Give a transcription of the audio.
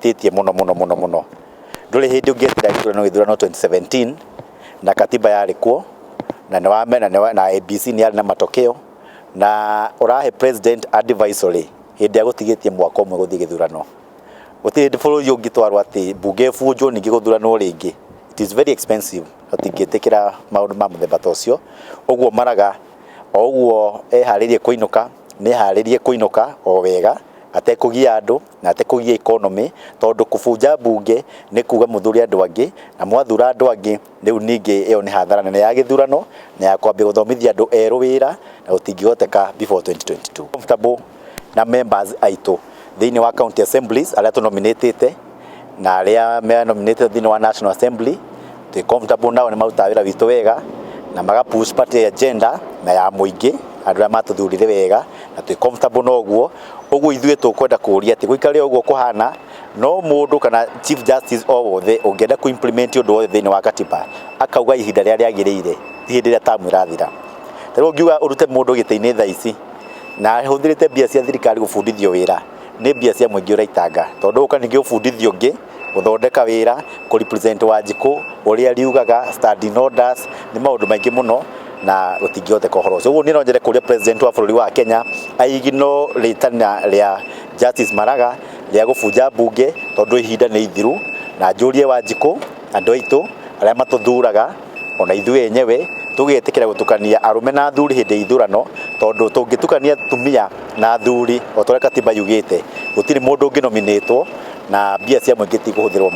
mahĩtĩtie mũno mũno mũno mũno. Ndũrĩ hĩndĩ ũngĩetĩra gĩthurano, gĩthurano 2017 na katiba yarĩ kuo na nĩ wamena na ABC nĩ yarĩ na matokeo, na ũrahe president advisory hĩndĩ ya gũtigĩtie mwaka ũmwe gũthiĩ gĩthurano. Gũtirĩ hĩndĩ bũrũri ũngĩtwarwo atĩ mbunge ĩbunjwo, ningĩ gũthuranwo rĩngĩ. It is very expensive. Tũtingĩtĩkĩra maũndũ ma mũthemba ta ũcio. Ũguo Maraga o ũguo eharĩrie kũinũka, nĩ eharĩrie kũinũka o wega, atekũgia andũ na atekũgia economy, tondũ kũbunja mbunge nĩ kuga mũthure andũ angĩ, na mwathura andũ angĩ rĩu ningĩ ĩyo nĩ hathara nene ya gĩthurano na ya kwambia gũthomithia andũ erũ wĩra, na gũtingĩhoteka before 2022. Comfortable na members aitũ thĩinĩ wa county assemblies arĩa tũnominatĩte na arĩa me nominated thĩinĩ wa National Assembly, twĩ comfortable nao. Nĩ marutaga wĩra witũ wega na maga push party agenda na ya mũingĩ, andũ arĩa matũthurire wega, na twĩ comfortable na ũguo. Ũguo ithuĩ tũkwenda kũũria atĩ gũikare ũguo kũhana, no mũndũ kana Chief Justice o wothe ũngĩenda kũ implement ũndũ wothe thĩinĩ wa katiba, akauga ihinda rĩrĩa rĩagĩrĩire, ti hĩndĩ ĩrĩa tamu ĩrathira. Ta rĩu ũngiuga ũrute mũndũ gĩtĩ-inĩ thaa ici na ahũthĩrĩte mbia cia thirikari gũbundithio wĩra, nĩ mbia cia mũingĩ ũraitanga, tondũ ũka ningĩ ũbundithio ũngĩ gũthondeka wĩra, kũ represent Wanjikũ ũrĩa riugaga standing orders, nĩ maũndũ maingĩ mũno na gũtingĩhoteka ũhoro ũcio. Ũguo niĩ no nyende kũria president wa bũrũri wa Kenya aigino rĩtana rĩa Justice Maraga rĩa gũbunja mbunge, tondũ ihinda nĩ ithiru. Na njũrie Wanjikũ, andũ aitũ arĩa matũthuraga, ona ithuĩ enyewe tũgĩtĩkĩra gũtukania arũme na athuri hĩndĩ ya ithurano, tondũ tũngĩtukania atumia na athuri o ta ũrĩa katiba yugĩte, gũtirĩ mũndũ ũngĩ nominatwo na mbia cia mũingĩ tikũhũthĩrwo mũno.